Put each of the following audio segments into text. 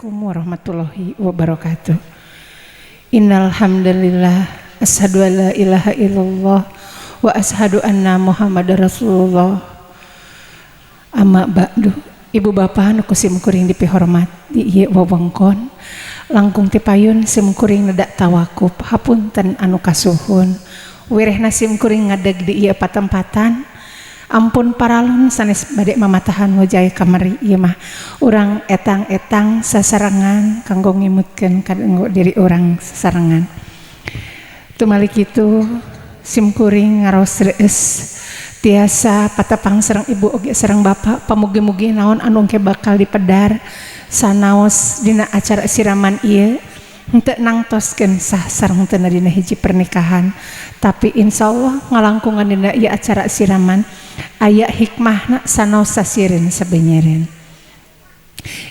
Assalamualaikum warahmatullahi wabarakatuh. Innal hamdalillah, asyhadu an la ilaha illallah wa asyhadu anna Muhammadar Rasulullah. Amma ba'du. Ibu bapak nu ku sim kuring dipihormat di ieu wewengkon, langkung ti payun sim kuring nedak tawakup, hapunten anu kasuhun. Wirehna sim kuring ngadeg di ieu patempatan. Ampun paralun sanes bade mamatahan wajah kamari, ieu mah urang etang-etang sasarengan kanggo ngimutkeun kanggo diri urang sasarengan. Tumali kitu sim kuring ngaros reueus tiasa patepang sareng ibu oge sareng bapak. Pamugi-mugi naon anu engke bakal dipedar sanaos dina acara siraman ieu henteu nangtoskeun sah sareng teu dina hiji pernikahan, tapi insyaallah ngalangkungan dina ieu acara siraman aya hikmahna sanaos sasirin sabenyerin.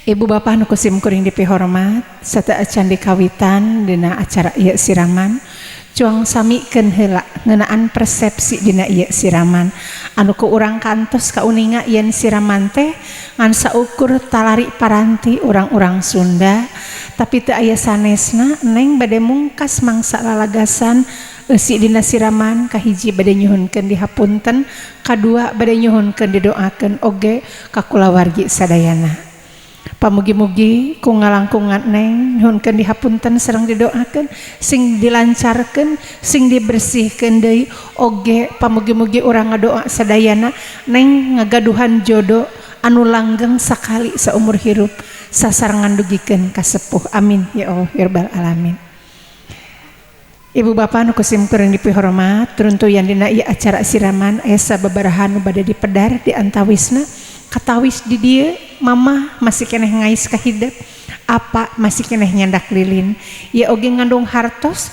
Ibu bapak nu ku sim kuring dipihormat, sateuacan dikawitan dina acara ieu siraman, cuang samikeun heula ngeunaan persepsi dina ieu siraman anu ku urang kantos kauninga yen siraman teh ngan saukur talari paranti urang-urang Sunda, tapi teu aya sanesna. Neng bade mungkas mangsa lalagasan eusi dina siraman. Kahiji, bade nyuhunkeun dihapunten, kadua, bade nyuhunkeun didoakeun oge ka kulawargi sadayana. Pamugi-mugi ku ngalangkungan neng nyuhunkeun dihapunten sareng didoakeun sing dilancarkeun, sing dibersihkeun deui. Oge pamugi-mugi urang ngadoa sadayana neng ngagaduhan jodoh anu langgeng sakali saumur hirup sasarengan dugikeun ka sepuh. Amin ya Allah ya rabbal alamin. Ibu bapak nu ku sim kuring dipihormat, turuntuyan dina ieu acara siraman aya sababaraha nu bade dipedar. Di antawisna, katawis di dieu mama masih keneh ngais ka hidep, apa masih keneh nyandak lilin ya oge ngandung hartos.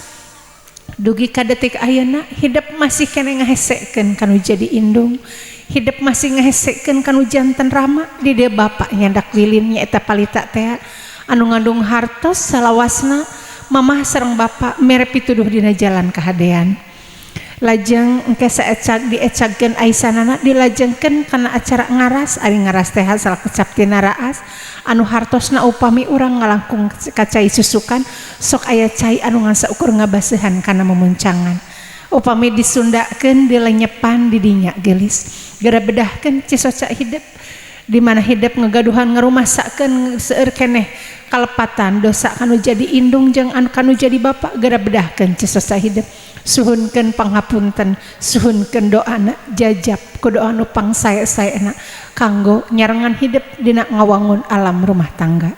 Dugi ka detik ayeuna hidep masih keneh ngahesekeun kanu jadi indung, hidep masih ngahesekeun kanu janten rama. Di dieu bapak nyandak lilin, nyaeta palita teh anu ngandung hartos. Salawasna mamah sareng bapak mere pituduh dina jalan kahadean. Lajeng engke saecag diecagkeun aisanana, dilajengkeun kana acara ngaras. Ari ngaras teh salah kecap tina raas anu hartosna upami urang ngalangkung ka cai susukan, sok aya cai anu ngan saukur ngabaseuhan kana memuncangan. Upami disundakeun, dilenyepan di dinya, geulis geura bedahkeun cisoca hidep, di mana hidep ngegaduhan ngarumasakeun seueur keneh kalepatan dosa kanu jadi indung jeung anu kanu jadi bapak. Geura bedahkeun cisoca hidep, suhunkeun panghapunten, suhunkeun doana, jajab ku doa nu pangsae-saena kanggo nyarengan hidep dina ngawangun alam rumah tangga.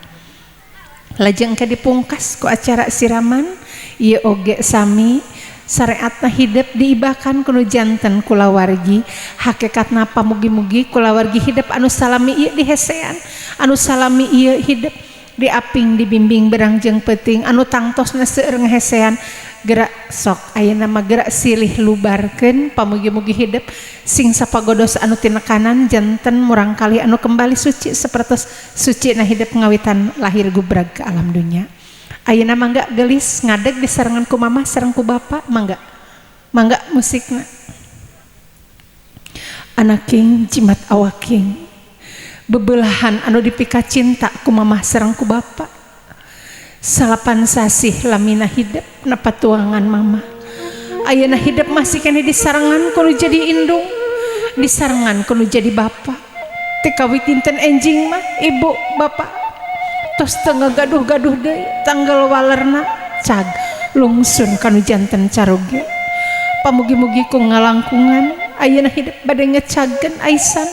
Lajeng ke dipungkas ku acara siraman ieu oge sami syariatna hidep diibakan kuno janten kulawargi. Hakikatna pamugi-mugi kulawargi hidep anu salami ieu dihesean, anu salami ieu hidep diaping, dibimbing berang jeung peuting. Anu tangtosna seueur ngahesean, gerak sok ayeuna mah gerak silih lubarkeun. Pamugi-mugi hidep sing sapagodos anu tinekanan janten murangkalih anu kembali suci sapertos suci na hidep ngawitan lahir gubrag ke alam dunya. Ayeuna mangga gelis ngadeg disarengan ku mamah sareng ku bapak. Mangga, mangga musikna. Anaking jimat awaking, bebelahan anu dipika cinta ku mamah sareng ku bapak. 9 sasih lamina hidep napatuangan mama. Ayeuna hidep masih keneh disarengan ku nu jadi indung, disarengan ku nu jadi bapak. Ti kawit dinten enjing mah ibu bapak tos teu ngagaduh-gaduh deui. Tanggal walerna cag lungsun kanu janten caroge. Pamugi-mugi ku ngalangkungan ayeuna hidep bade ngecagkeun aisan.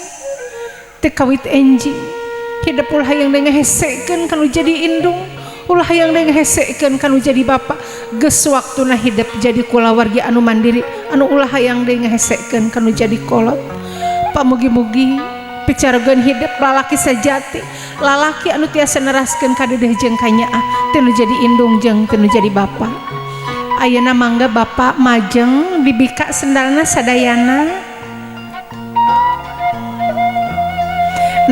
Ti kawit enjing hidep ulah hayang deui ngahesekeun kanu jadi indung, ulah hayang deui ngahesekeun kanu jadi bapak. Geus waktuna hidep jadi kulawargi anu mandiri, anu ulah hayang deui ngahesekeun kanu jadi kolot. Pamugi-mugi picarogeun hidep lalaki sejati, lalaki anu tiasa neraskeun kadedeh jeung kanyaah teu nu jadi indung jeung teu nu jadi bapak. Ayeuna mangga bapak majeng dibika sendalna sadayana.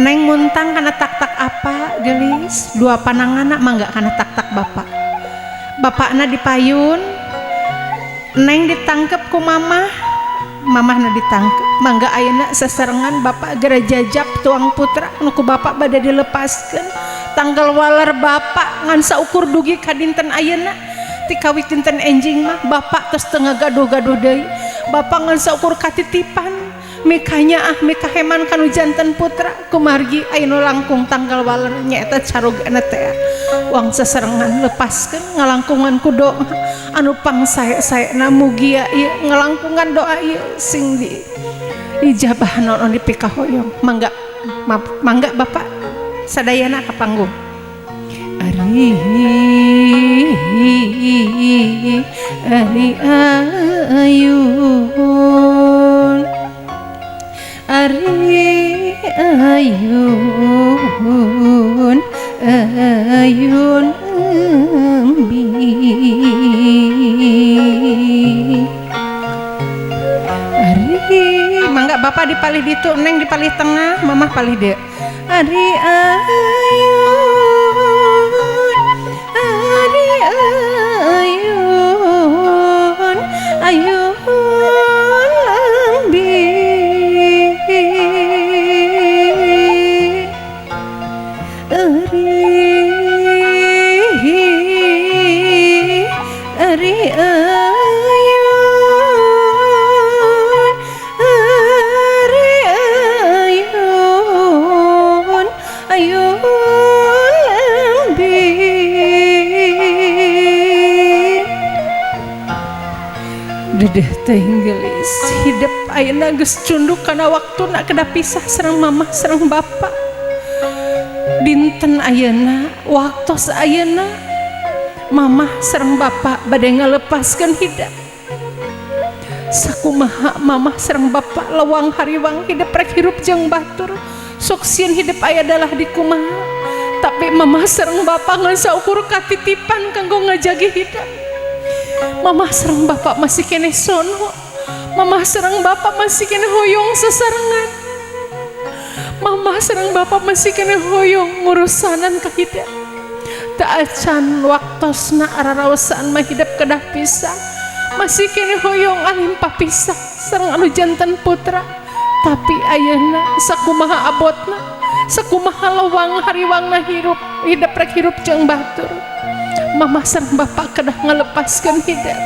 Neng muntang kana tak-tak apa gelis dua pananganna. Mangga kana tak-tak bapak, bapakna dipayun. Neng ditangkep ku mamah, mamahna ditangkep. Mangga ayeuna sasarengan bapak gera jajab tuang putra nu ku bapak bade dilepaskeun. Tanggal waler bapak ngan saukur dugi ka dinten ayeuna. Ti kawit dinten enjing mah bapak tos teu ngagaduh-gaduh deui. Bapak ngan saukur katitipan mikanya ah mikaheman kanu janten putra kumargi aya langkung tanggal waler nyaeta carogana teh wang seserengan lepaskeun ngalangkungan ku doa anu pangsae-saena mugia ieu ngalangkungan doa ieu sing di ijabah non dipikahoyong. Mangga mangga bapak sadayana ka panggung. Ari ari ayun ari ayun ayun embi ari mangga bapak dipalih ditu, neng dipalih tengah, mamah palih dieu. Ari ayun ari ayun ayun embi ari ayun ari ayun ayun embi dedeh teh geulis hidup ayeuna geus cunduk kana waktuna kedah pisah sareng mamah sareng bapak. Dinten ayeuna waktos ayeuna mamah sareng bapak bade ngalepaskeun hidup. Sakumaha mamah sareng bapak lewang hariwang hidup rek hirup jeung batur sok sieun hidup aya dalah di kumaha, tapi mamah sareng bapak ngan saukur katitipan kanggo ngajagi hidup. Mamah sareng bapak masih keneh sono, mamah sareng bapak masih keneh hoyong sesarengan, mamah sareng bapak masih keneh hoyong ngurusanan ka hidup. Teu acan waktosna araraosaan mah hidup kedah pisah, masih keneh hoyong alimpah pisah sareng anu janten putra. Tapi ayeuna sakumaha abotna, sakumaha lewang hariwangna hirup hidup rek hirup jeung batur, mamah sareng bapak kedah ngalepaskeun hidup.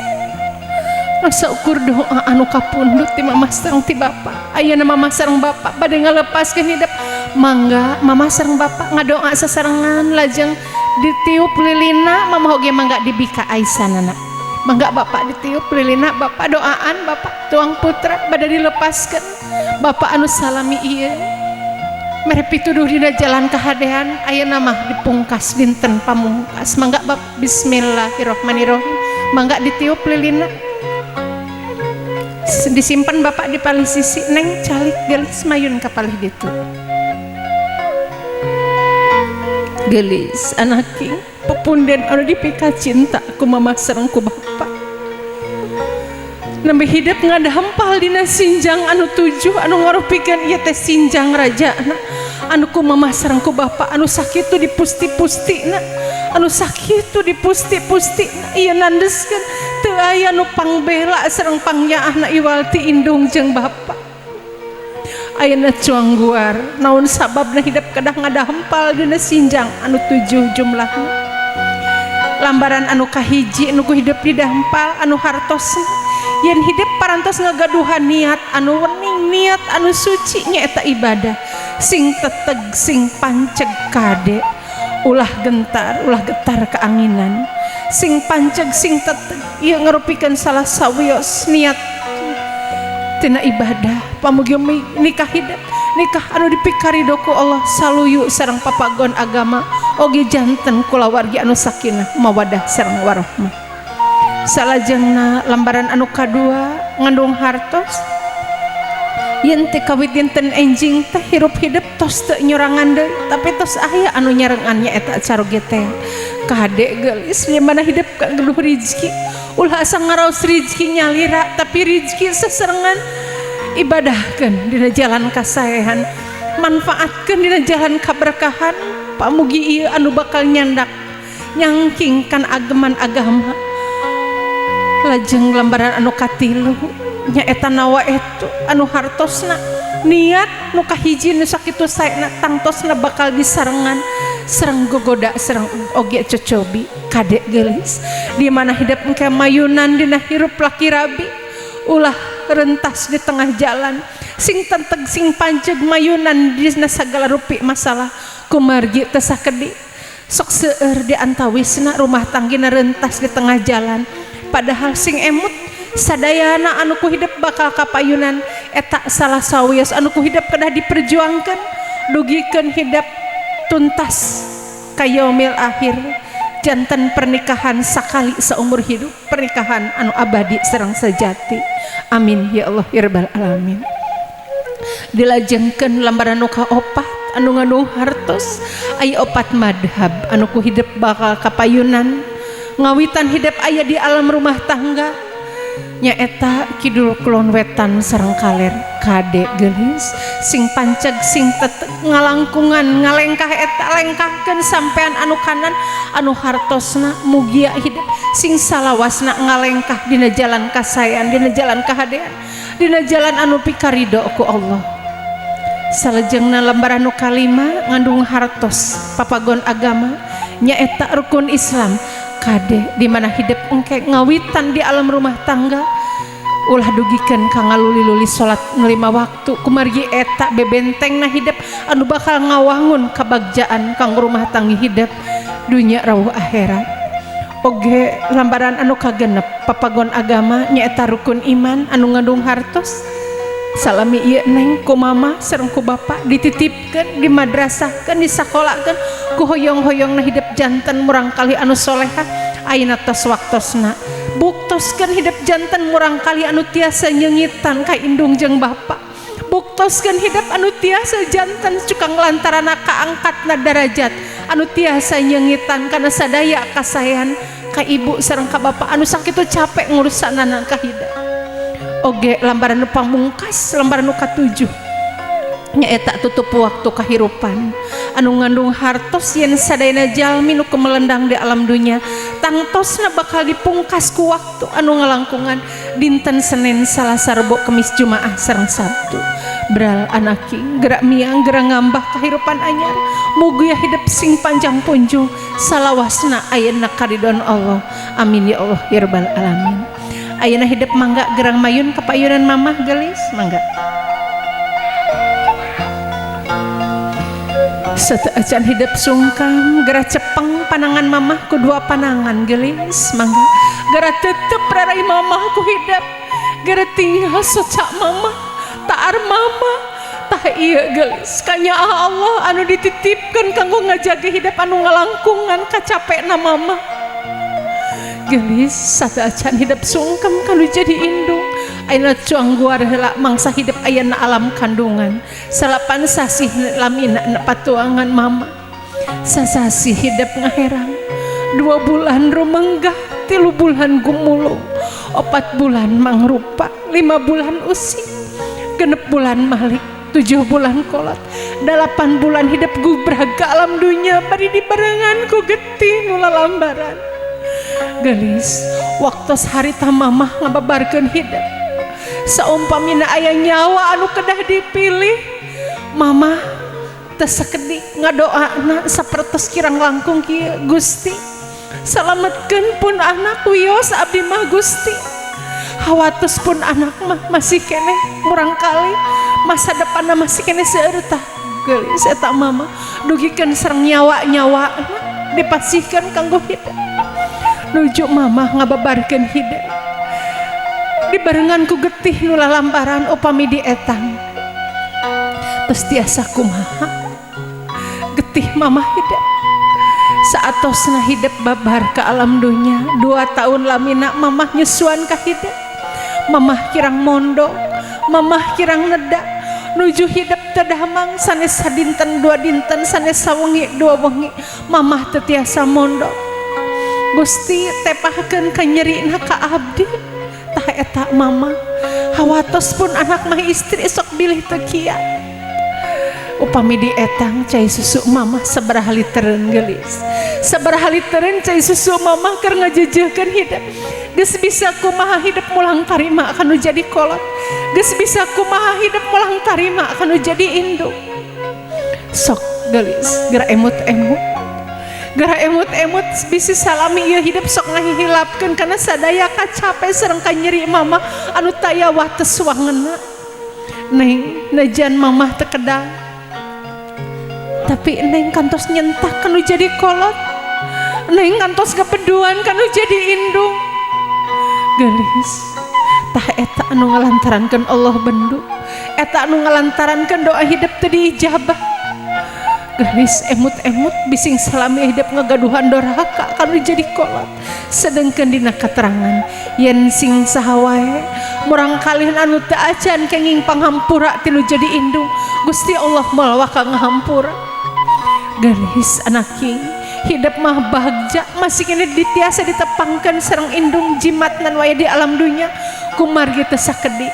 Masa ukur doa anu kapundhut ti mamah sareng ti bapak. Ayeuna mamah sareng bapak bade ngalepaskeun hidup. Mangga mamah sareng bapak ngadoa sasarengan lajeng ditiup lilina, mamah oge mangga dibika aisanana. Mangga bapak ditiup lilina, bapak doaan bapak tuang putra bade dilepaskeun. Bapak anu salami ieu mere pituduh dina jalan kahadean ayeuna mah dipungkas dinten pamungkas. Mangga bapak bismillahirrahmanirrahim. Mangga ditiup lilina. Disimpan bapak di palih sisi, neng calik gelis mayun ka palih ditu. Gelis anaki pepunden anu dipika cinta ku mamah sareng ku bapak. Nembe hidup ngadampal dina sinjang anu tujuh anu ngarupikeun ieu teh sinjang rajana anu ku mamah sareng ku bapak anu sakitu dipusti-pustina, anu sakitu dipusti-pustina ieu nandeskeun teu aya nu pangbela sareng pangyaahna iwal ti indung jeung bapa. Ayeuna cuang guar naon sababna hidup kedah ngadampal dina sinjang anu tujuh jumlahna. Lambaran anu kahiji nu ku hidup didampal anu hartosna yen hidup parantos ngagaduhan niat anu wening, niat anu suci nyaeta ibadah sing teteg sing panceg kade ulah gentar ulah getar keanginan sing panceg sing teteg ieu ngarupikeun salah sawios niat tina ibadah. Pamugi nikah hidup nikah anu dipikarido ku Allah saluyu sareng papagon agama oge janten kulawargi anu sakinah mawadah sareng warahmah. Salajengna lambaran anu kadua ngandung hartos yen teh kawit dinten enjing teh hirup hidup tos teu nyorangan deui tapi tos aya anu nyarengan nyaeta caroge teh kade geulis di mana hidup kageluh rizki ulah asa ngaraos rizki nyalira tapi rizki seserengan ibadahkeun dina jalan kasaehan manfaatkeun dina jalan kaberkahan. Pamugi ieu anu bakal nyandak nyangking kan ageman agama. Lajeng lembaran anu katilu nyaeta nawa itu anu hartosna niat nu kahiji nu sakitu saena tangtosna bakal disarengan Sareng gogoda sareng oge cocobi. Kade geulis, di mana hidup engke mayunan dina hirup laki rabi, ulah rentas di tengah jalan, sing tenteg sing panceg mayunan dina sagala rupi masalah. Kumargi teu sakedik sok seueur di antawisna rumah tanggina rentas di tengah jalan. Padahal sing emut, sadayana anu ku hidep bakal kapayunan. Eta salah sawios anu ku hidep kedah diperjuangkan dugikeun hidep tuntas ka yaumil akhir. Janten pernikahan sakali seumur hidup, pernikahan anu abadi sareng sejati. Amin ya Allah ya rabbal alamin. Dilajengkeun lambaran nu kaopat anu ngandung hartos, aya opat madhab anu ku hidep bakal kapayunan ngawitan hidep aya di alam rumah tangga, nyaeta kidul, kulon, wetan sareng kaler. Kade geulis, sing panceg sing teteg ngalangkungan ngalengkah eta lengkahkeun sampean anu kanan anu hartosna mugia hidup sing salawasna ngalengkah dina jalan kasaean, dina jalan kahadean, dina jalan anu pikarido ku Allah. Salajengna lembaran nu kalima ngandung hartos papagon agama, nyaeta rukun Islam. Kade, di mana hidup engke ngawitan di alam rumah tangga ulah dugikeun ka ngaluli-luli salat lima waktu, kumargi eta bebentengna hidup anu bakal ngawangun kabagjaan kanggo rumah tangga hidup dunya rawuh akhirat. Oge lambaran anu kagenep papagon agama nyaeta rukun iman anu ngandung hartos. Salami ieu neng ku mama sareng ku bapak dititipkeun, dimadrasahkeun, disakolahkeun ku hoyong-hoyongna hidup janten murangkalih anu soleha. Ayeuna tos waktosna buktoskeun hidup janten murangkalih anu tiasa nyeungitan ka indung jeung bapa. Buktoskeun hidup anu tiasa janten cukang lantaran kaangkatna darajat anu tiasa nyeungitan kana sadaya kasaean ka ibu sareng ka bapa anu sakitu capek ngurusanana ka hidup. Oge lambaran nu pamungkas, lambaran nu katujuh, nyaeta tutup waktu kahirupan anu ngandung hartos yen sadayana jalmi nu kemelendang di alam dunya tangtosna bakal dipungkas ku waktu anu ngalangkungan dinten Senin, Salasa, Rebo, Kemis, Jumaah sareng Sabtu. Bral anaki, gerak miang, gerak ngambah kahirupan anyar. Mugia hidup sing panjang punjung salawasna ayeuna karidon Allah. Amin ya Allah ya rabbal alamin. Ayeuna hidup mangga gerang mayun kapayunan mamah gelis, mangga. Sateuacan hidup sungkam, gerak cepeng panangan mamah ku dua panangan gelis, mangga. Gerak tetep rarai mamah ku hidup, gerak tinggal socak mamah taar mamah. Tah ieu gelis, kanyaah Allah anu dititipkeun kanggo ngajaga hidup anu ngalangkungan kacapekna mamah gelis. Sateuacan hidup sungkem kanu jadi indung, ayeuna cuang guar heula mangsa hidup ayeuna alam kandungan. 9 sasih lamina na patuangan mama, sasasi hidup ngaherang, 2 bulan rumenggah, 3 bulan gumulung, 4 bulan mangrupa, 5 bulan usik, 6 bulan malik, 7 bulan kolot, 8 bulan hidup gubrag ke alam dunya bari dibarengan ku getih nu lalambaran. Gelis, waktu harita mamah ngababarkeun hidup, saumpamina aya nyawa anu kedah dipilih, mamah teu sakedik ngadoana sapertos kirang langkung kieu: "Gusti, salametkeun pun anak, wios abdi mah Gusti. Hawatos pun anak mah masih keneh murangkalih, masa depanna masih keneh seueur." Tah geulis, eta mama dugikeun sareng nyawa-nyawa dipasihkeun kanggo hidup. Nuju mamah ngababarkeun hidup dibarengan ku getih nu lalambaran, upami dietang tos tiasa kumaha getih mamah hidup. Saatosna hidup babar ke alam dunya, 2 tahun lamina mamah nyusuan ka hidup. Mamah kirang mondok, mamah kirang nedak, nuju hidup teu damang sanes sadinten dua dinten, sanes sawengi dua wengi mamah teu tiasa mondok. "Gusti, tepahkeun kanyerina ka abdi." Tah eta mama hawatos pun anak mah istri sok bilih teu kiat. Upami dietang cai susu mama sabaraha litereun gelis, sabaraha litereun cai susu mama keur ngajejeuhkeun hidup. Geus bisa kumaha hidup mulang tarima kanu jadi kolot, geus bisa kumaha hidup mulang tarima kanu jadi induk. Sok gelis, geura emut-emut. Gara emut-emut bisi salami ieu hidup sok ngahihilapkeun kana sadaya kacape sareng kanyeri mama anu taya wates wangeunna. Neng, najan mamah teu kedal, tapi neng kantos nyentak kanu jadi kolot. Neng kantos kepeduan kanu jadi indung. Gelis, tah eta anu ngalantarankeun Allah bendu, eta anu ngalantarankeun doa hidup teu diijabah. Gelis, emut-emut bising salami hidup ngagaduhan doraka kanu jadi kolot. Sedengkeun dina katerangan yen sing saha wae murang kalihan anu teu acan kenging panghampura tinu jadi indung, Gusti Allah moal waka ngahampura. Gelis anak king, hidup mah bagja masih kini ditiasa ditepangkan sareng indung jimat nan waya di alam dunya kumargi teu sakedik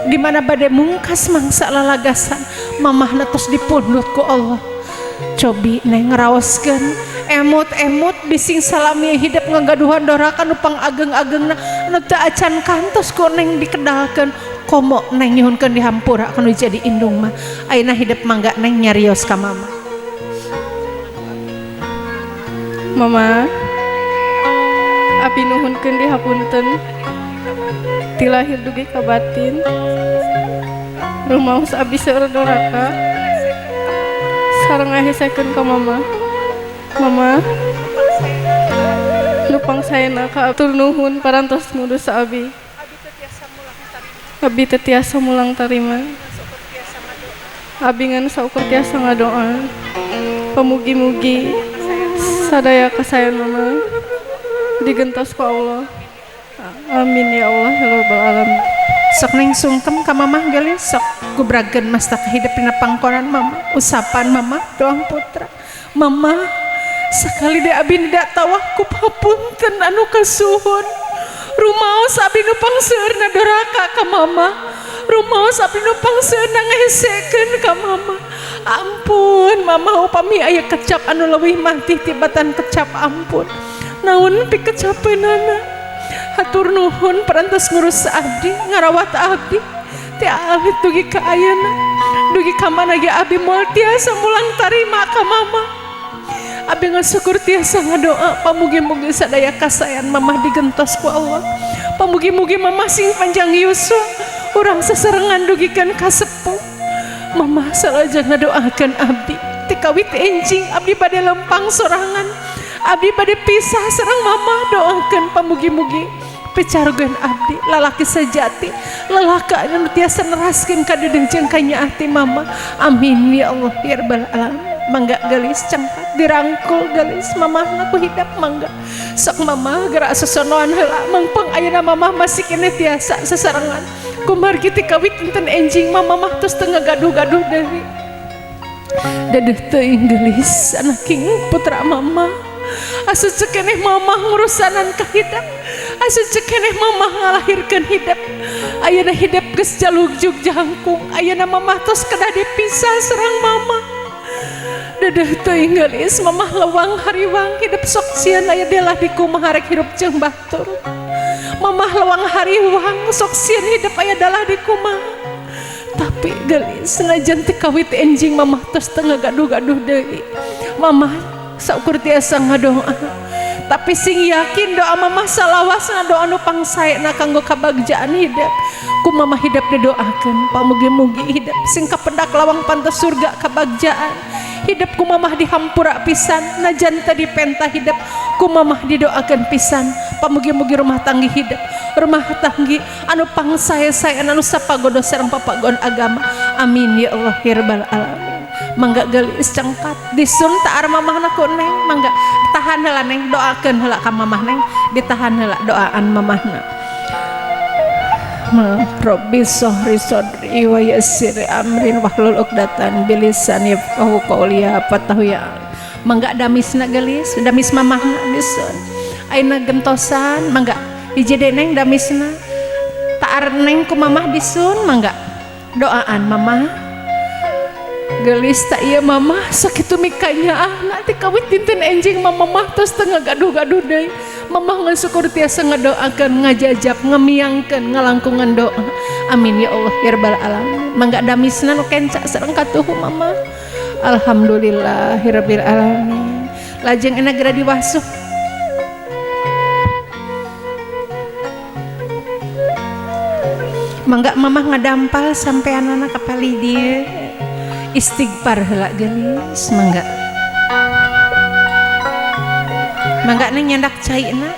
di mana bade mungkas mangsa lalagasan mamahna tos dipundhut ku Allah. Cobi neng ngaraoskeun emut-emut bising salami hidup ngagaduhan doraka nu pangageng-agengna anu teu acan kantos ku neng dikedalkeun, komo neng nyuhunkeun dihampura kanu jadi indung mah. Ayeuna hidup mangga neng nyarios ka mama. Mama, abi nuhunkeun dihapunten ti lahir dugi ka batin. Rumaos abi seueur doraka sareng ngahesekeun ka mama. Mama, nupang saena ka atur nuhun parantos ngurus abi. Abi teu tiasa mulang tarima. Abi ngan saukur tiasa ngadoa. Pamugi-mugi sadaya kasayan mama digentos ku Allah. Amin ya Allah ya rabbal alamin. Sok neng sungkem ka mamah gelis, sok gubrageun mastaka hidup dina pangkonan mama, usapan mama doang putra. Mama sakali de abi tidak tawakup hapunten anu kasuhun. Rumaos abi nu pangseueurna doraka ka mama. Rumaos abi nu pangseueurna ngahesekeun ka mama. Ampun mama, upami aya kecap anu leuwih mantih tibatan kecap ampun. Naon pikecapeunana? Hatur nuhun parantos ngurus abdi, ngarawat abdi. Teh alit dugi ka ayeuna. Dugi ka mana ge abi moal tiasa mulang tarima ka mama. Abi ngasukur tiasa ngadoa pamugi-mugi sadaya kasayan mamah digentos ku Allah. Pamugi-mugi mamah sing panjang yuswa, urang sasarengan dugikeun ka sepuh. Mamah salaja ngadoakeun abdi. Ti kawit enjing abdi bade lempang sorangan. Abdi bade pisah sareng mamah, doakeun pamugi-mugi picarugeun abdi lalaki sejati, lalaki anu tiasa neraskeun ka deudeuh jeung ka nyaah ti mama. Amin ya Allah ya rabbal alamin. Mangga gelis cangkat dirangkul gelis mamahna ku hidap mangga. Sok mamah gerak sosonoan heula mangpeng ayeuna mamah masih keneh tiasa sasarengan. Kumargi ti kawit dinten enjing mama mah tos teu ngagaduh-gaduh deui. Dedeuh teuing gelis anak king putra mama. Asup cekeneh mamah ngurusanan ka hidap. Asup cekeneh mamah ngalahirkeun hidap. Ayeuna hidap geus jalugjug jangkung. Ayeuna mamah tos kedah dipisah sareng mama. Dedeuh teuing geulis mamah lewang hariwang hidup sok sieun aya delah di kumaha rek hirup jeung batur. Mamah lewang hariwang sok sieun hidup aya dalah di kumaha. Tapi geulis senajan teu kawit enjing mamah tos teu ngagaduh-gaduh deui. Mamah saukur tiasa ngadoa. Tapi sing yakin doa mamah salawasna doa nu pangsaena kanggo kabagjaan hidup. Ku mamah hidup didoakeun pamugi-mugi hidup sing kapendak lawang pantas surga kabagjaan. Hidup ku mamah dihampura pisan najan teu dipenta hidup ku mamah didoakeun pisan pamugi-mugi rumah tanggi hidup, rumah tanggi anu pangsae-sae anu sapagodo sareng papagon agama. Amin ya Allah ya rabbal alamin. Mangga geulis cengkat disun taar mamahna ku neng, mangga tahan heula neng, doakeun heula ka mamah neng, ditahan heula doaan mamahna. Rabbi sahri sadri wa yassir amri wahlul 'uqdatan bilisani yafqahu qawli ya fatahu ya. Mangga damisna geulis, damis mamahna disun. Ayeuna gentosan mangga hiji deui neng damisna. Taar neng ku mamah disun mangga doaan mamah. Gelis tak iya mamah sakitu mikanya ah nanti kawit dinten enjing mama mah tos teu ngagaduh-gaduh deui. Mamah ngasukur tiasa ngadoakeun, ngajajab, ngemiangkeun, ngalangkungan doa. Amin ya Allah ya rabbal alamin. Mangga damisna nu kenca sareng katuhu mamah. Alhamdulillahirabbil alamin. Lajeng enak geura diwasuh. Mangga mamah ngadampal sampeanana ka palih dieu. Istighfar heula geulis mangga. Mangga neng nyandak caina.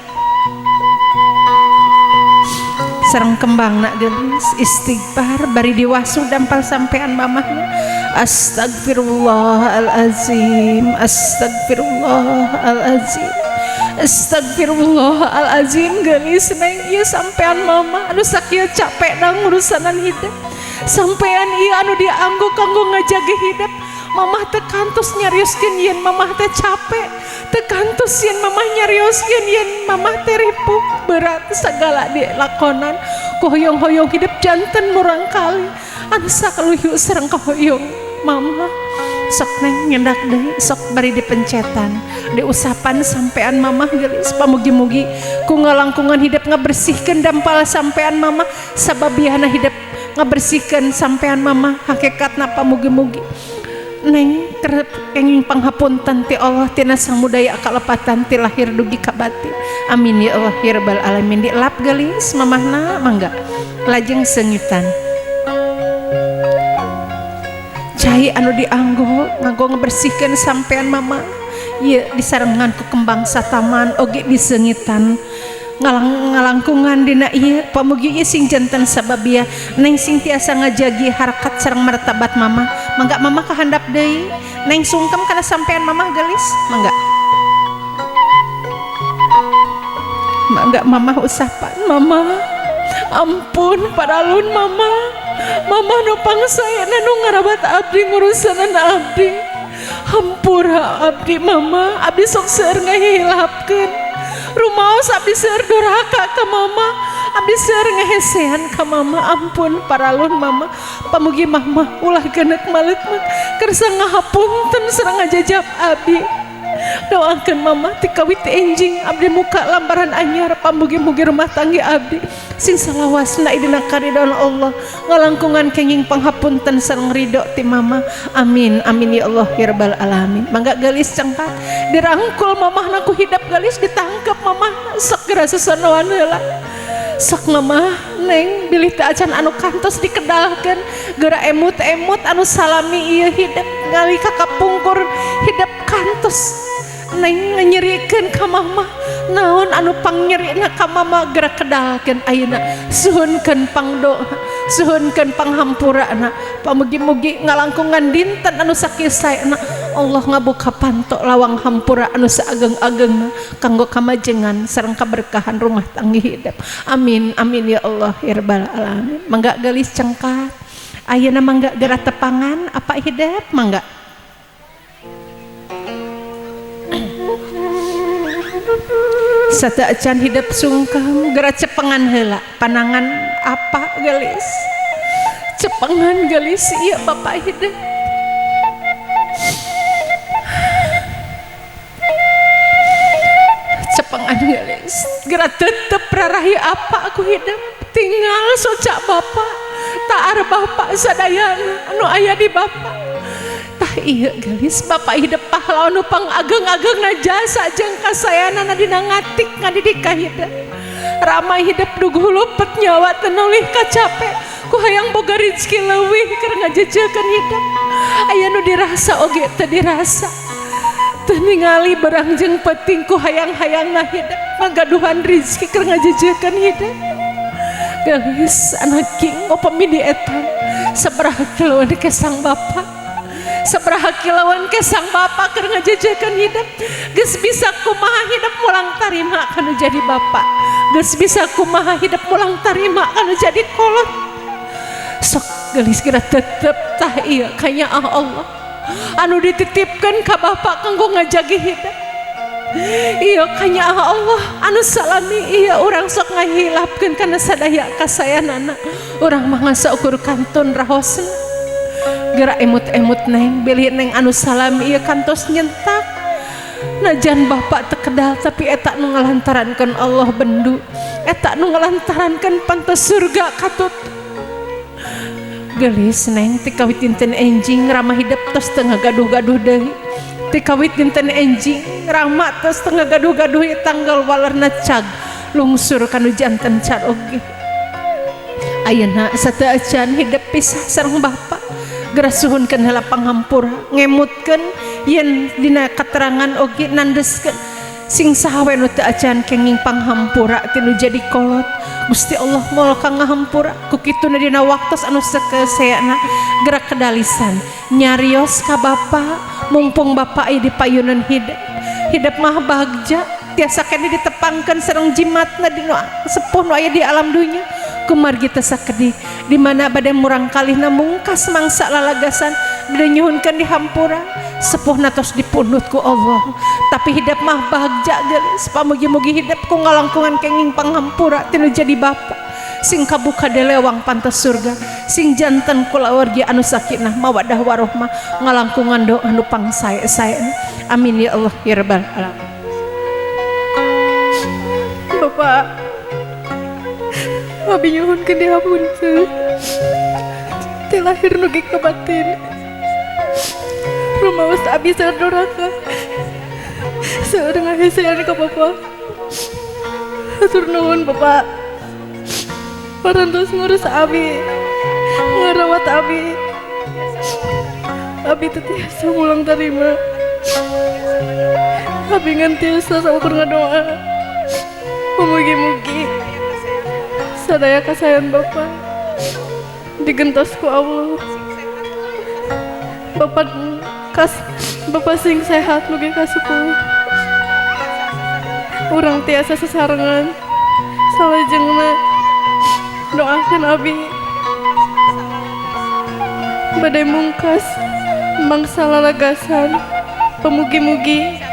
Sareng kembang nak geulis istighfar bari diwasuh dampal sampean mamahna. Astagfirullahalazim, astagfirullahalazim, astagfirullahalazim. Geulis neng ieu sampean mama anu sakieu capek na ngurusanan hidup. Sampean ieu anu dianggo kanggo ngajagi hidup. Mamah teu kantos nyarioskeun yen mamah teh capek, teu kantos yen mamah nyarioskeun yen mamah teh ripuh berat segala dilakonan. Ku hoyong-hoyong hidup janten murang kali anu sakaluhyu sareng kahoyong mama. Sok neng nyendak deui, sok bari dipencetan diusapan sampean mamah geulis. Pamugi-mugi ku ngalangkungan hidup ngabersihkeun dampal sampean mamah, sababiana hidup ngabersihkeun sampean mamah hakikatna. Pamugi-mugi neng kenging panghapunten ti Allah tina samudaya kalepatan ti lahir dugi ka batin. Amin ya Allah ya rabbal alamin. Dilap geulis mamahna mangga. Lajeng seungitan cai anu dianggo nganggo ngebersihkeun sampean mama ieu disarengan ku kembang sataman oge diseungitan ngalangkungan dina ieu. Pamugi ieu sing janten sababiah neng sing tiasa ngajagi harkat sareng martabat mama. Mangga mama kahandap deui neng sungkem kana sampean mama geulis mangga. Mangga mama usapan mama, ampun paralun mama. Mama nu pangsayana nu ngarabat abdi ngurusanan abdi. Hampura abdi mama, abdi sok seueur ngahilapkeun. Rumaos abdi seueur durhaka ka mama, abdi seueur ngahesean ka mama. Ampun paralun mama. Pamugi mama ulah geuneuk maleukmeuk kersa ngahapunten sareng ngajajab abdi. Doakeun mama ti kawit enjing abdi muka lambaran anyar. Pamugi-mugi rumah tangga abdi sing salawasna dina karidhoan Allah, ngalangkungan kenging panghapunten sareng ridho ti mama. Amin amin ya Allah ya rabbal alamin. Mangga geulis cengkat dirangkul mamahna ku hidap geulis, ditangkep mamahna sok geura sesanoan heula. Sok mamah neng bilih teu acan anu kantos dikedalkeun geura emut-emut anu salami ieu hidep ngali ka kapungkur hidep kantos neng nyerikeun ka mama. Naon anu pangnyerina ka mama geura kedalkeun ayeuna. Suhunkeun pangdoa, suhunkeun panghampurana. Pamugi-mugi ngalangkungan dinten anu sakieu saena Allah ngabuka panto lawang hampura anu saageng-agengna kanggo kamajengan sareng kaberkahan rumah tangga hidup. Amin amin ya Allah ya rabbal alamin. Mangga geulis cengkat ayeuna mangga geura tepangan apa hidup mangga. Sata acan hidup sungkem geura cepengan heula panangan apa geulis cepengan geulis ieu bapak hidup. Cepengan geulis geura tetep rarahi apa aku hidup tinggal socak bapak taar bapak sadayana anu aya di bapak. Tah ieu geulis bapak hidup pahlawan nu pangageng-agengna jasa jeung kasayanana dina ngatik ngadidik ka hidup. Ramai hidup duguh lupet nyawa teu nolih kacape ku hayang boga rezeki leuwih keur ngajejekeun hidup. Aya nu dirasa oge teu dirasa, teu ningali berang jeung penting ku hayang-hayangna hidup ngagaduhan rezeki keur ngajejekeun hidup. Geulis anak king upami dietan sabaraha kiloan kesang bapak, sabaraha kiloan kesang bapak keur ngajejekeun hidup. Geus bisa kumaha hidup mulang tarima kanu jadi bapak, geus bisa kumaha hidup mulang tarima kanu jadi kolot. Sok geulis geura tetep tah ieu kanyaah Allah anu dititipkeun ka bapak kanggo ngajagi hidup. Ieu kanyaah Allah anu salami ieu urang sok ngahilapkeun kana sadaya kasayanana. Urang mah ngasaukur kantun rahosna. Geura emut-emut neng bilih neng anu salami ieu kantos nyentak. Najan bapak tekedal tapi eta nu ngalantarankeun Allah bendu, eta nu ngalantarankeun pantes surga katut. Geulis neng ti kawit dinten enjing ramah hidup tos teu ngagaduh-gaduh deui, Ti kawit dinten enjing Rama tos teu ngagaduh-gaduh tanggal walerna cag lungsur kanu janten caroge. Ayeuna sateuacan hidep pisah sareng bapa geura suhunkeun heula panghampura ngemutkeun yen dina katerangan oge nandeskeun sing saha we nu teu acan kenging panghampura tinu jadi kolot. Gusti Allah moal ka ngahampura ku kituna dina waktos anu sakeseana gerak kedalisan nyarios ka bapa mumpung bapa aya di payunan hidep. Hidep mah bagja tiasa keneh ditepangkeun sareng jimatna dina sepuh nu aya di alam dunya kumargi teu sakedik di mana bade murang kalihna mungkas mangsa lalagasan bade nyuhunkeun dihampura sepuhna tos dipundhut ku Allah tapi hidep mah bagja geulis pamugi-mugi hidep ku ngalangkungan kenging panghampura tinu jadi bapa sing kabuka delewang pantes surga sing janten kulawargi anu sakinah mawadah warohmah ngalangkungan doa anu pangsae-sae. Amin ya Allah ya rabbal alamin. Bapak abi nyuhunkeun dihapunten teh lahir nugi ka batin rumaos abi seueur doraka seueur ngahesean ka bapa. Hatur nuhun bapak parantos ngurus abi ngarawat abi. Abi teu tiasa mulang tarima abi ngan tiasa saukur ngadoa mugi-mugi sadaya kasayan bapa digentos ku Allah. Bapak kas bapak sing sehat mugi kasuku urang tiasa sesarengan salajengna doakan abi badai mungkas mangsa lalagasan pemugi-mugi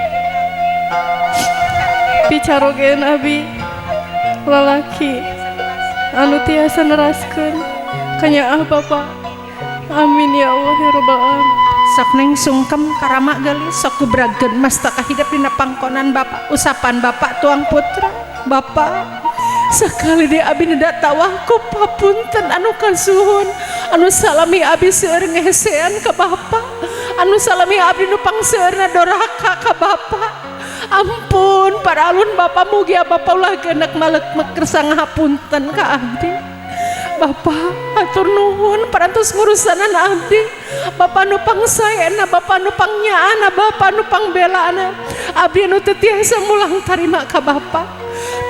picarogeun abi lalaki anu tiasa neraskeun kanyaah bapa. Amin ya Allah ya rabbal alamin. Sok neng sungkem karama geulis sok gubragkeun mastaka hidep dina pangkonan bapa usapan bapak tuang putra bapa sekali deui abi neda tawah ku papunten anu kasuhun anu salami abi seueur ngehesean ka bapa anu salami abdi nu pangseueurna doraka ka bapa. Ampun para alun bapa mugi bapa ulah geuneuk malek kersa ngahapunten ka abdi. Bapa atur nuhun parantos ngurusanan abdi. Bapa nu pangsaena, bapa nu pangnyaana, bapa nu pangbelaana. Abdi nu teu tiasa mulang tarima ka bapa.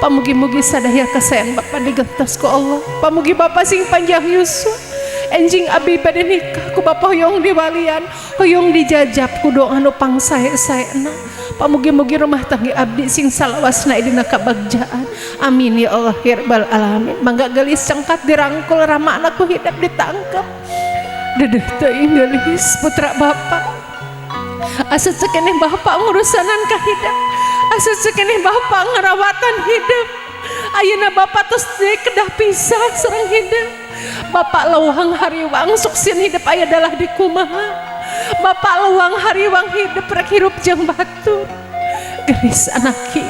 Pamugi-mugi sadaya kasayan bapa digentos ku Allah. Pamugi bapa sing panjang yuswa. Enjing abi bade nikah ku bapa hoyong diwalian, hoyong dijajab ku doa nu pangsae-saena. Pamugi-mugi rumah tangga abdi sing salawasna dina kabagjaan. Amin ya Allah ya rabbal alamin. Mangga geulis cengkat dirangkul ramana ku hidep ditangkep. Dedeh teuing geulis putra bapa. Asa cekeneh bapa ngurusanan ka hidep. Asa cekeneh bapa ngarawatan hidep. Ayeuna bapa tos kedah pisah sareng hidep. Bapak leuwang hariwang suksin hidep aya dalah di kumaha. Bapak leuwang hariwang hidep rek hirup jeung batur. Gelis anaki.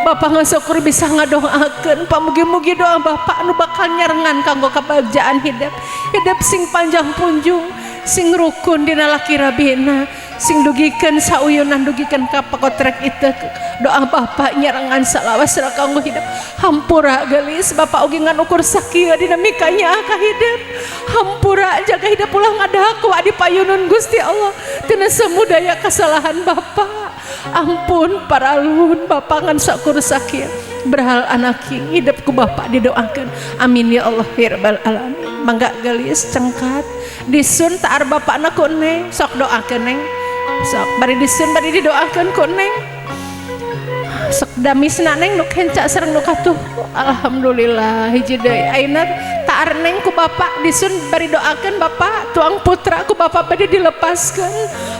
Bapak ngasyukur bisa ngadoakeun pamugi-mugi doa bapak anu bakal nyarengan kanggo kabagjaan hidep. Hidep sing panjang punjung, sing rukun dina laki rabina, sing dugikeun sauyunan dugikeun ka pakotrek itu. Doa bapak nyarengan salawas kanggo hidep. Hampura geulis bapak oge ngan ukur sakieu dina mikanya ka hidep. Hampura jaga hidep ulah ngadaku adi payunun Gusti Allah tina samudaya kesalahan bapak. Ampun para alun bapak ngan sakur sakieu berhal anaki hidep ku bapak didoakeun. Amin ya Allah ya rabbal alamin. Mangga geulis cengkat disun taar bapakna ku neng sok doakeun neng sok bari disun bari didoakeun ku neng sok damisna neng nu kenca sareng nu katuh. Alhamdulillah hiji deui ayeuna taar neng ku bapak disun bari doakeun bapak tuang putra ku bapak bade dilepaskeun.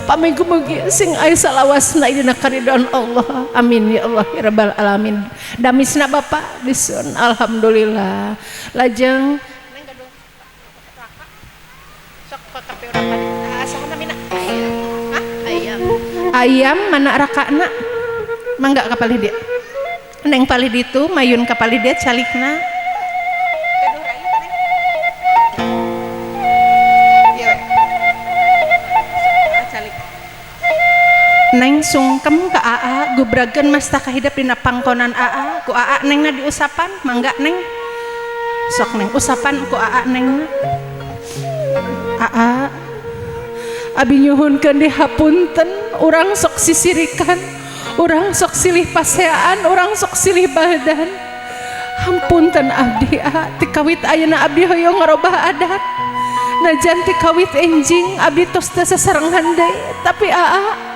Pamugi-mugi sing aya salawasna dina karidhoan Allah. Amin ya Allah ya rabbal alamin. Damisna bapak disun alhamdulillah. Lajeng neng gaduh raka sok ka kape urang bade saha namina? Ayam. Ayam. Ayam mana rakana? Mangga ka palih dia. Neng palih ditu mayun ka palih dia calikna. Gaduh rayu teh neng. Ieu we. Calik. Neng sungkem ka Aa, gubrageun mastaka hidep dina pangkonan Aa, ku Aa nengna diusapan, mangga Neng. Sok Neng usapan ku Aa nengna. Aa, abi nyuhunkeun dihapunten, urang sok sisirikan, urang sok silih paseaan, urang sok silih badan. Hampunten abdi Aa, ti kawit ayeuna abdi hoyong ngarobah adat. Najan ti kawit enjing abdi tos teu sasarengan deui, tapi Aa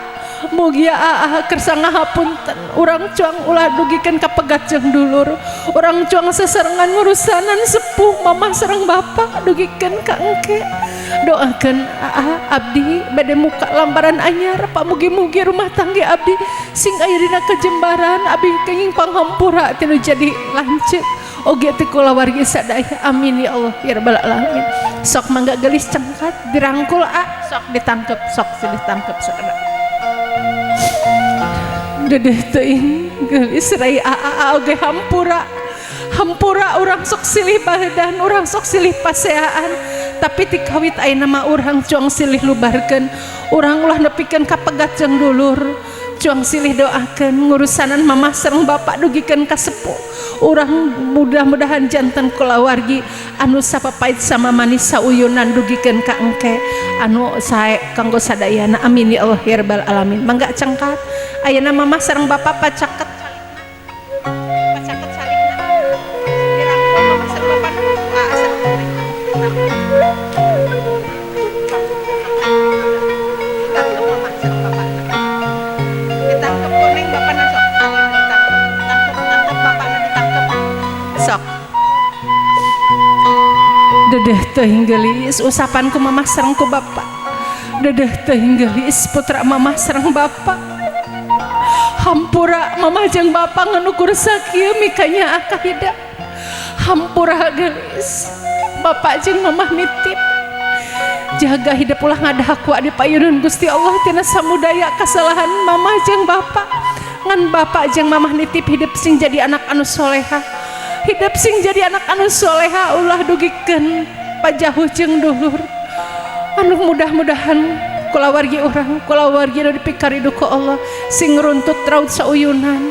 mugia Aa kersa ngahapunten, urang cuang ulah dugikeun ka pegat jeung dulur, urang cuang sasarengan ngurusanan sepuh mamah sareng bapak dugikeun ka engke. Doakeun Aa abdi bade muka lambaran anyar, pamugi-mugi rumah tangga abdi sing aya dina kejembaran, abdi kenging panghampura ti nu jadi lanceuk oge ti kulawargi sadaya. Amin ya Allah ya rabbal alamin. Sok mangga geulis cengkat dirangkul A, sok ditangkep, sok ditangkep sakada. Dedeh teuing geulis rai Aa oge hampura. Hampura urang sok silih badan, urang sok silih paseaan, tapi ti kawit ayeuna mah urang cuang silih lubarkeun, urang ulah nepikeun ka pegat jeung dulur. Cuang silih doakeun ngurusanan mamah sareng bapak dugikeun ka sepuh. Urang mudah-mudahan janten kulawargi anu sapapait sama manis sauyunan dugikeun ka engke anu sae kanggo sadayana. Amin ya Allah ya rabbal alamin. Mangga cengkat ayeuna mamah sareng bapak pacaket pacaket salikna dirangkul mamah sareng bapak sareng ditangkep mamah sareng bapak ditangkep koneng bapakna sok ditangkep tangkep tangkep bapakna ditangkep sok. Dedeh teuing geulis usapan ku mamah sareng ku bapak. Dedeh teuing geulis putra mamah sareng bapak. Hampura mamah jeung bapak nganukur sakieu mikanya akah hidep. Hampura geulis bapak jeung mamah nitip jaga hidep ulah ngadahakwa di payunun Gusti Allah tina samudaya kasalahan mamah jeung bapak. Ngan bapak jeung mamah nitip hidep sing jadi anak anu soleha, hidep sing jadi anak anu soleha, ulah dugikeun pajahuh jeung dulur. Anu mudah-mudahan kulawargi urang, kulawargi anu dipikaridu ku Allah sing runtut raut sauyunan.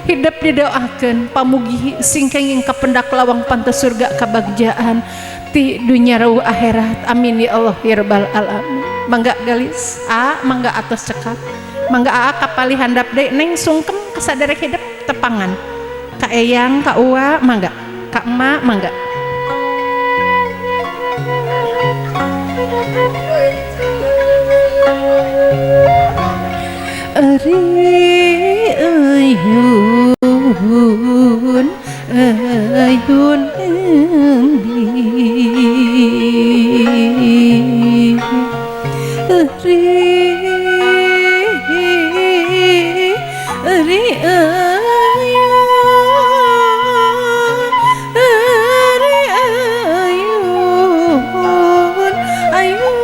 Hidep didoakeun pamugi sing kenging kapendak lawang pantes surga kabagjaan ti dunya rauh akhirat. Amin ya Allah ya rabbal alamin. Mangga galis A, mangga atos cekap, mangga A kapali handap deui. Neng sungkem kasaderek hidep tepangan ka eyang ka uwa mangga ka emak mangga. Ari ayun ayun endi ari ari ayun ari ayun ayun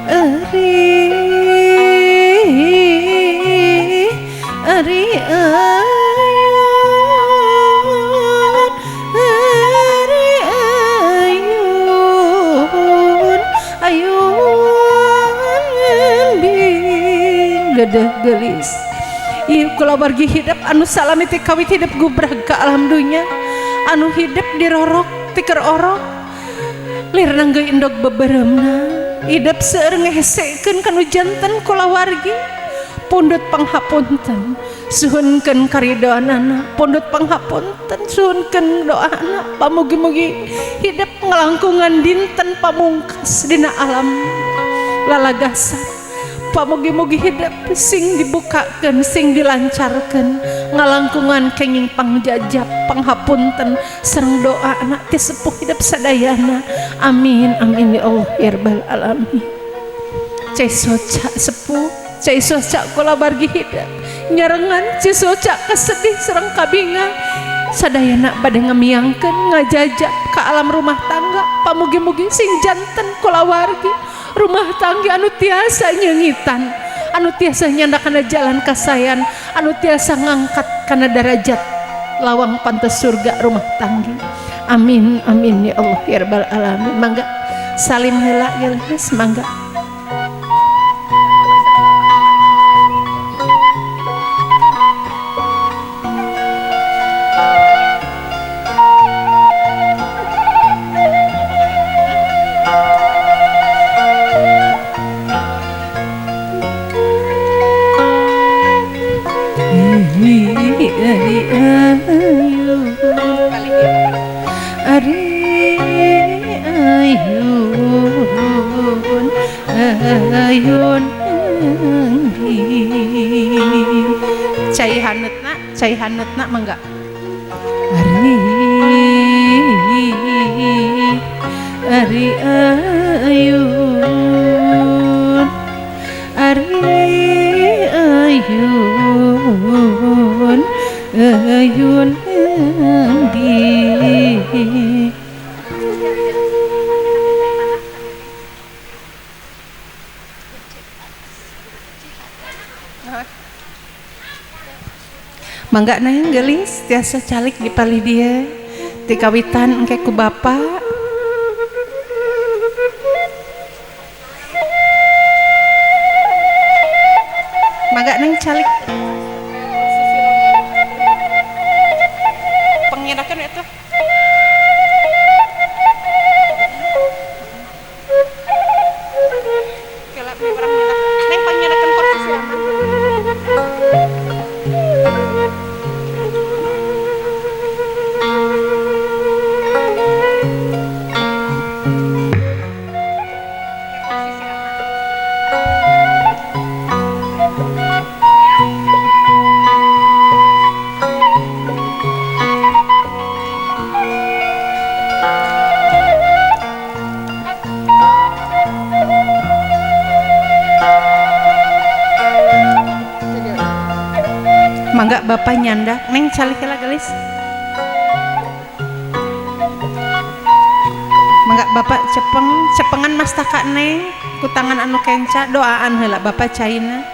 endi ari ari ayun ari ayun ayun endi. Dedeh geulis ieu kulawargi hidep anu salami ti kawit hidep gubrag ka alam dunya, anu hidep dirorok ti keur orok lir nanggeui endog beberemna, hidep seueur ngehesekeun kanu janten kulawargi. Pundut panghapunten suhunkeun karidoanana, pundut panghapunten suhunkeun doana, pamugi-mugi hidep ngalangkungan dinten pamungkas dina alam lalagasan. Pamugi-mugi hidep sing dibukakeun sing dilancarkeun ngalangkungan kenging pangjajab panghapunten sareng doana ti sepuh hidep sadayana. Amin amin ya Allah ya rabbal alamin. Cai soca sepuh, cai soca kulawargi hidep nyarengan cai soca kesedih sareng kabinga sadayana bade ngamiangkeun ngajajab ka alam rumah tangga. Pamugi-mugi sing janten kulawargi rumah tangga anu tiasa nyeungitan, anu tiasa nyandak kana jalan kasayan, anu tiasa ngangkat kana darajat lawang pantes surga rumah tangga. Amin amin ya Allah ya rabbal alamin. Mangga salim heula geus mangga. Cai haneutna, cai haneutna mangga. Ari ari ayun, ari ayun, ayun di. Mangga neng geulis tiasa calik di palih dia ti kawitan engke ku bapa. Mangga neng calik. Pengirakan itu. Neng pengirakan kursi silaman. Mangga bapak nyanda neng calik heula geulis. Mangga bapak cepeng cepengan mastaka neng ku tangan anu kenca doaan heula bapak caina.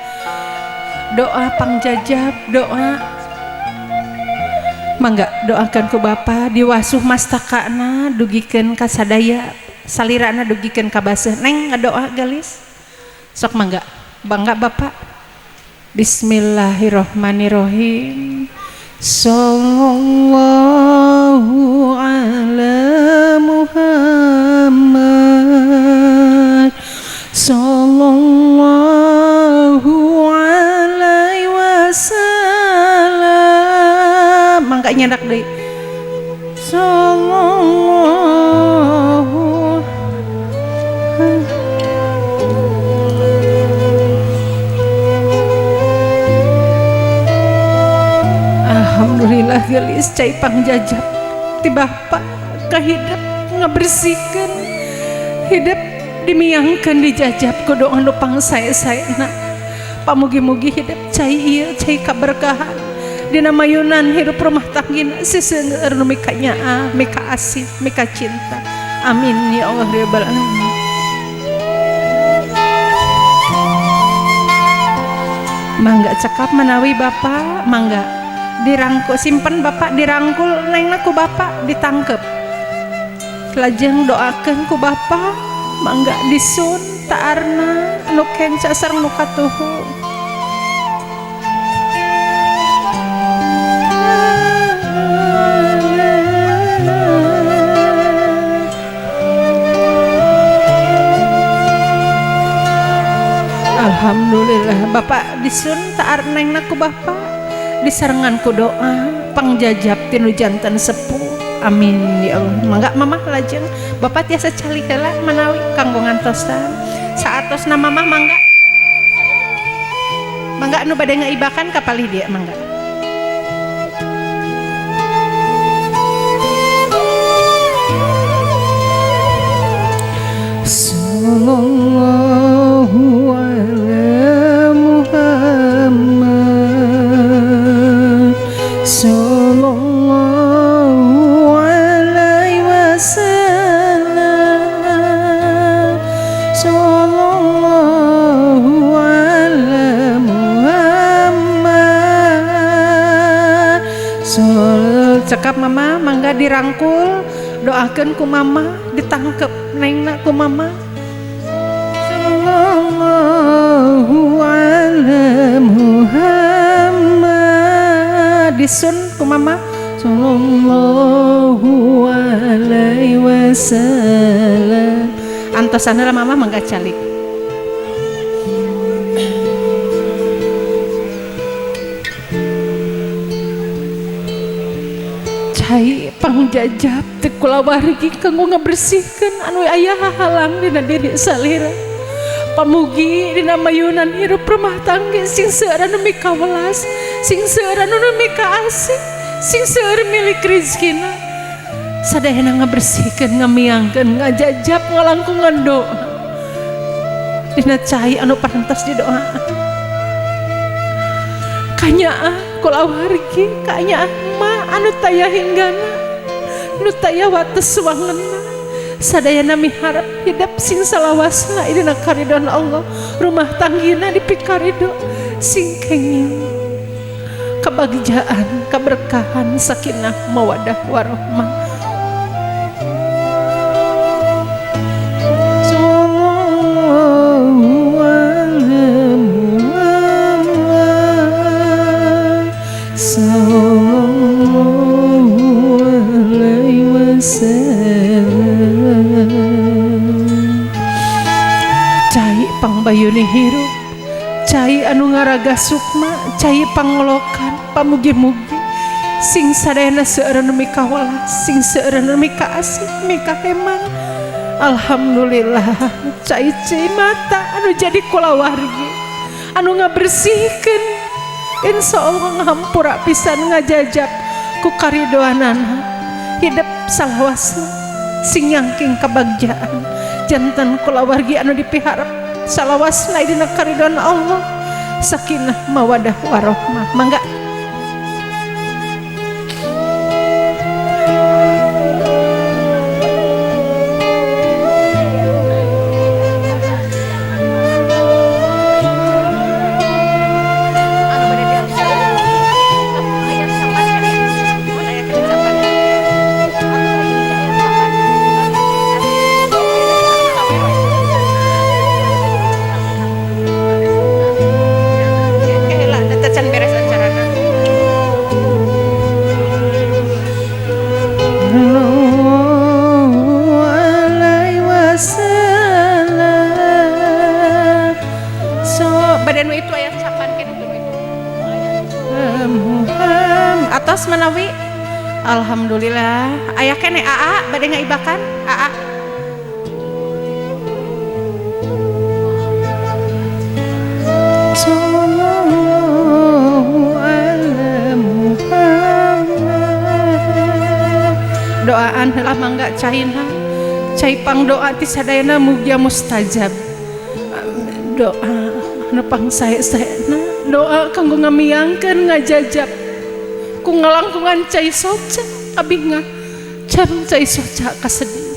Doa pangjajab doa. Mangga doakan ku bapak diwasuh mastakana dugikeun ka sadaya salirana dugikeun ka baseuh. Neng ngadoa geulis. Sok mangga bangga bapak. Bismillahirrahmanirrahim. Sallallahu ala Muhammad, sallallahu alaihi wasallam. Mangga nyandak deui. Sallallahu. Alhamdulillah geulis cai pangjajab ti bapa ka hidup ngabersihkeun hidup dimiangkeun dijajab ku doa nu pangsae-saena. Pamugi-mugi hidup cai ieu cai kaberkahan dina mayunan hirup rumah tanggina seseueur nu mika nyaah mika asih mika cinta. Amin ya Allah ya rabbal alamin. Mangga cekap manawi bapa mangga dirangkul simpen bapak dirangkul nengna ku bapak ditangkep lajeng doakeun ku bapak mangga disun taarna nu kenca sareng nu katuhu. Alhamdulillah bapak disun taar nengna ku bapak disarengan ku doa pangjajab tinu jantan sepuh. Amin ya Allah. Mangga mamah lajeng bapak tiasa calik heula manawi kanggo ngantosan saatosna mamah mangga mangga anu bade ngaibakan ka palih dieu mangga. Sallallahu ala Muhammad, sallallahu alaihi wasallam, sallallahu ala Muhammad. Cekap mama mangga dirangkul Doakeun ku mama ditangkep nengna ku mama. Sallallahu ala Muhammad disun ku mama. Sallallahu alaihi wasallam. Antosan heula mama mangga calik. Cai pangjajab teh kulawargi kanggo ngabersihkeun anu aya hahalang dina diri salira. Pamugi dina mayunan hirup rumah tangga sing seueur anu mikawelas, sing seueur anu mikaasih, sing seueur milik rezekina. Sadayana ngabersihkeun, ngamiangkeun, ngajajab, ngalangkungan doa dina cai anu parantos didoa. Kanyaah kulawargi, kanyaah ma anu taya hinggana, nu taya wates wangenna. Sadayana miharep hidup sing salawasna dina karidon Allah, rumah tanggina dipikarido sing kenging kebagjaan, keberkahan, sakinah, mawadah warohmah. Sallallahu ala Muhammad sallallahu alaihi wasallam. Cai pangbayune hirup, cai anu ngaraga sukma, cai pangolokan, pamugi-mugi sing sadayana seueur anu mikawelas, sing seueur anu mikaasih, mikaheman. Alhamdulillah cai cai mata anu jadi kulawargi anu ngabersihkeun, insyaallah ngahampura pisan ngajajab ku karidoanana hidup salawasna sing nyangking kebagjaan jantan kulawargi anu dipiharep salawasna dina karidhoan Allah, sakinah mawadah warohmah. Mangga. Atos manawi. Alhamdulillah aya keneh aa bade ngaibakan aa. Sallallahu ala Muhammad. Doaan heula mangga caina, cai pangdoa ti sadayana mugia mustajab. Doa anu pangsae-saena, doa kanggo ngamiangkeun ngajajab ku ngalangkungan cai soca abinga cam cai soca kasedih.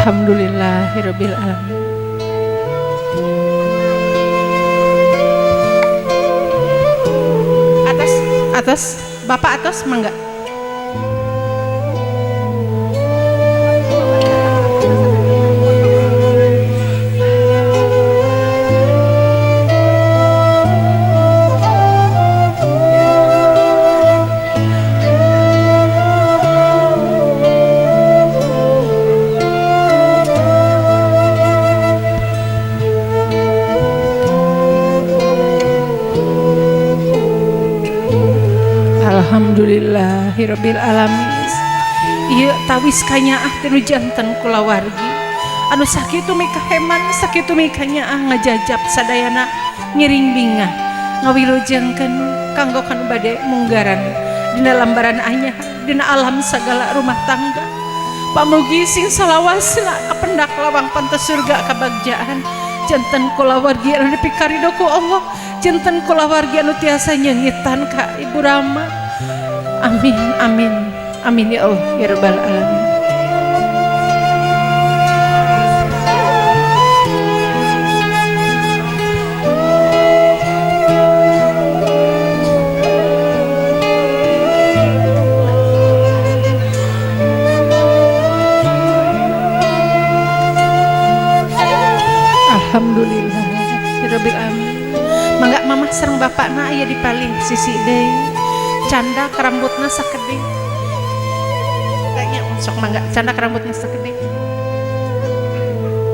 Alhamdulillahirabbil alamin. Atas, atas, Bapak atas mangga. Alhamdulillahirabbil alamin. Ieu tawis kanyaah teh nu janten kulawargi anu sakitu mikaheman, sakitu mikanyaah ngajajab sadayana ngiring bingah ngawilujengkeun kanggo kanu bade munggaran dina lambaran anyar dina alam sagala rumah tangga. Pamugi sing salawasna kapendak lawang pantes surga kabagjaan, Janten kulawargi anu dipikarido ku Allah, janten kulawargi anu tiasa nyeungitan ka Ibu Rama. Amin amin amin ya Allah ya Rabbal alamin. Alhamdulillah rabbil alamin. Mangga mamah sareng bapakna aya di paling sisi deui. Candak rambutna sakedik. Tanya sok mangga candak rambutna sakedik.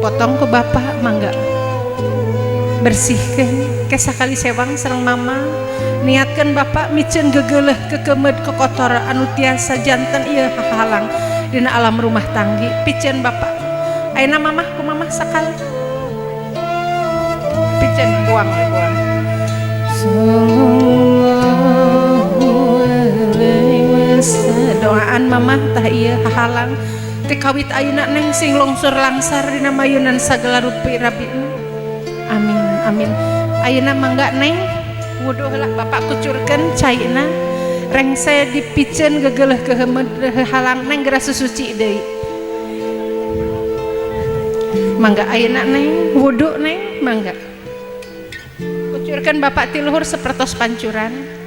Potong ku bapak mangga. Bersihkeun ke sakali sewang sareng mama. Niatkeun bapak miceun gegeleuh kekemeud kekotor anu tiasa janten ieu hahalang dina alam rumah tanggi. Piceun bapak. Ayeuna mamah ku mamah sakali. Piceun buang buang. Sallallahu alaihi wasallam. Doaan mamah tah ieu hahalang teh kawit ayeuna neng sing longsor langsar dina mayunan sagala rupi rabina. Amin amin. Ayeuna mangga neng wuduh lah bapak kucurkeun caina rengse dipiceun gegeleuh keuheumeuh halang neng geura susuci deui. Mangga ayeuna neng wudu neng mangga. Kucurkan bapak ti luhur sapertos pancuran.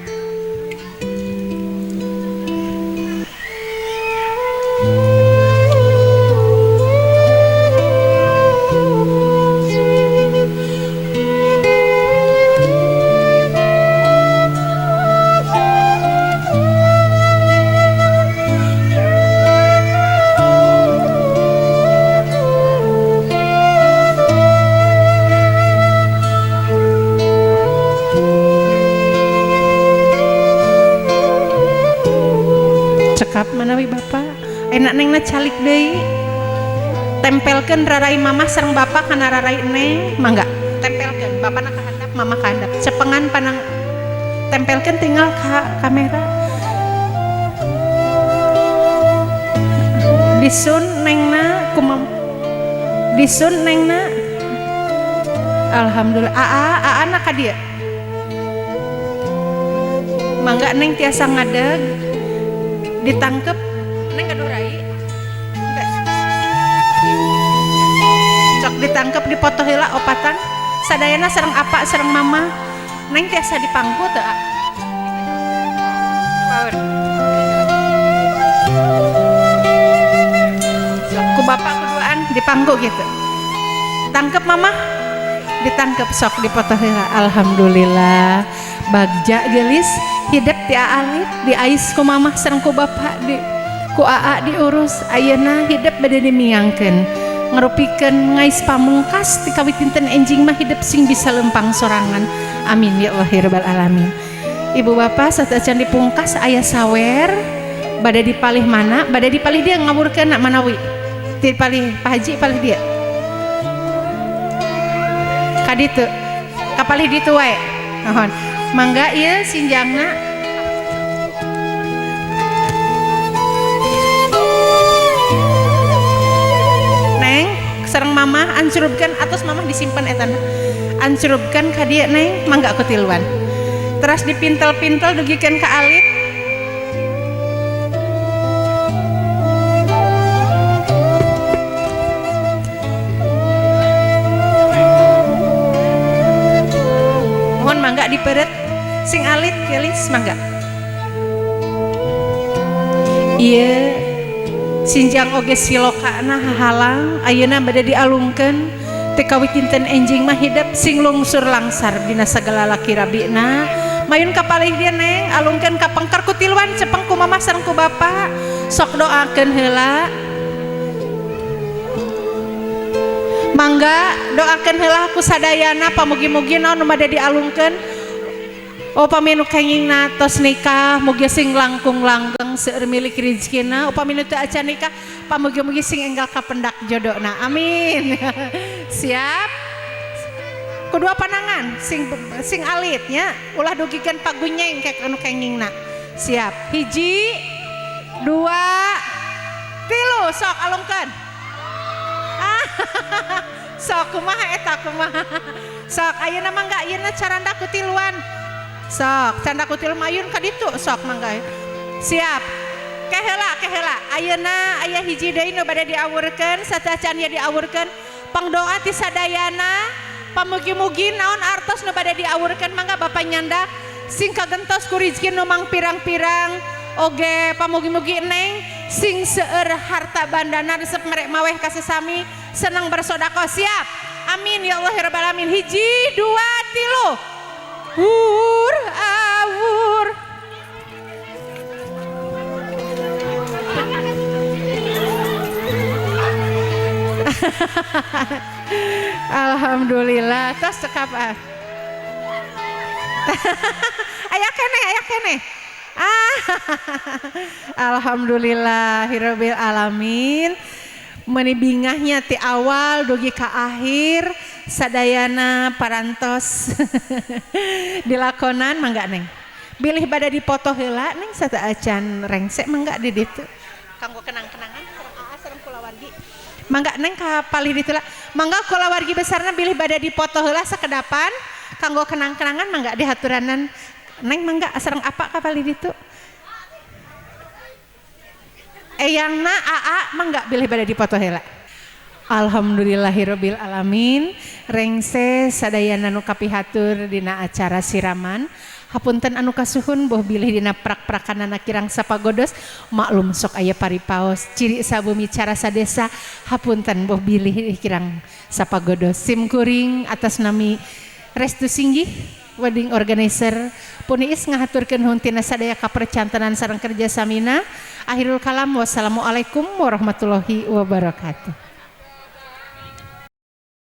Cekap manawi bapak enak nengna calik deui tempelkeun rarai mamah sareng bapak kana rarai neng mangga tempelkeun bapana ka handap mamah ka handap cepengan panang tempelkeun tinggal ka kamera disun nengna kumam disun nengna alhamdulillah aa aa na ka dieu mangga neng tiasa ngadeg ditangkep neng gaduh rai cok ditangkep dipoto heula opatan sadayana sareng apa sareng mama neng tiasa dipangku teu power ku bapak kuduaan dipangku gitu tangkep mama ditangkep sok dipoto heula alhamdulillah bagja geulis hidep ti aalit diais ku mamah sareng ku bapak di ku aa diurus ayeuna hidep bade dimiangkeun ngarupikeun ngais pamungkas ti kawit dinten enjing mah hidep sing bisa lempang sorangan amin ya Allah ya rabbal alamin. Ibu bapak sateuacan dipungkas aya sawer bade dipalih mana bade dipalih dia ngawurkeun manawi ti palih Pak Haji palih dia ka ditu kapalih ditu wae nuhun mangga ieu sinjangna neng sareng mamah ancurubkeun atos mamah disimpen etana ancurubkeun ka dieu neng mangga ku tiluan teras dipintel-pintel dugikeun ka alit mohon mangga diperet sing alit gelis mangga ieu sinjang oge silokana hahalang ayeuna bade dialungkeun teh kawit dinten enjing mah hidep sing lungsur langsar dina sagala laki rabina mayun ka palih dieu neng alungkeun ka pengker ku tiluan cepeng ku mamah sareng ku bapak sok doakeun heula mangga doakeun heula ku sadayana pamugi-mugi naon nu bade dialungkeun. Upami nu kengingna tos nikah mugi sing langkung langgeng seueur milik rezekina upami nu teu acan nikah pamugi-mugi sing enggal kapendak jodona amin. Siap kedua panangan sing sing alit nya ulah dugikeun pagunyeng kek anu kengingna siap hiji dua tilu sok alungkeun. Sok kumaha eta kumaha. Sok ayeuna mangga ayeuna caranda ku tiluan. Sok canda ku tilu mayun ka ditu sok mangga. Siap. Keheula keheula ayeuna aya hiji deui nu bade diawurkeun satacan ieu diawurkeun pangdoa ti sadayana pamugi-mugi naon artos nu bade diawurkeun mangga Bapak nyanda sing kagentos ku rizki nu mangpirang-pirang oge pamugi-mugi neng sing seueur harta bandana resep merek maweh ka sesami senang bersedekah siap amin ya Allah ya rabbal alamin hiji dua tilu hur awur. Alhamdulillah tos cekap ah. Aya keneh aya keneh. Ah, alhamdulillahirabbil alamin. Meuni bingahnya ti awal dugi ka akhir sadayana parantos dilakonan mangga neng. Bilih bada dipoto heula neng sateuacan rengse mangga di ditu. Kanggo kenang-kenangan sareng aa sareng kulawargi. Mangga neng ka palih ditu lah. Mangga kulawargi besarna bilih bada dipoto heula sakedapan kanggo kenang-kenangan mangga dihaturanan neng mangga sareng apa ka palih ditu. Eyangna aa mangga bilih bada dipoto heula. Alhamdulillahirabbil alamin. Rengse sadayana nu kapihatur dina acara siraman. Hapunten anu kasuhun boh bilih dina prak-prakanana kirang sapagodos maklum sok aya paripaos ciri sabumi cara sadesa hapunten boh bilih kirang sapagodos. Sim kuring atas nami Restu Singgih wedding organizer puniis ngahaturkeun nuhun tina sadaya kapercantenan sareng kerja samina. Akhirul kalam wassalamualaikum warahmatullahi wabarakatuh.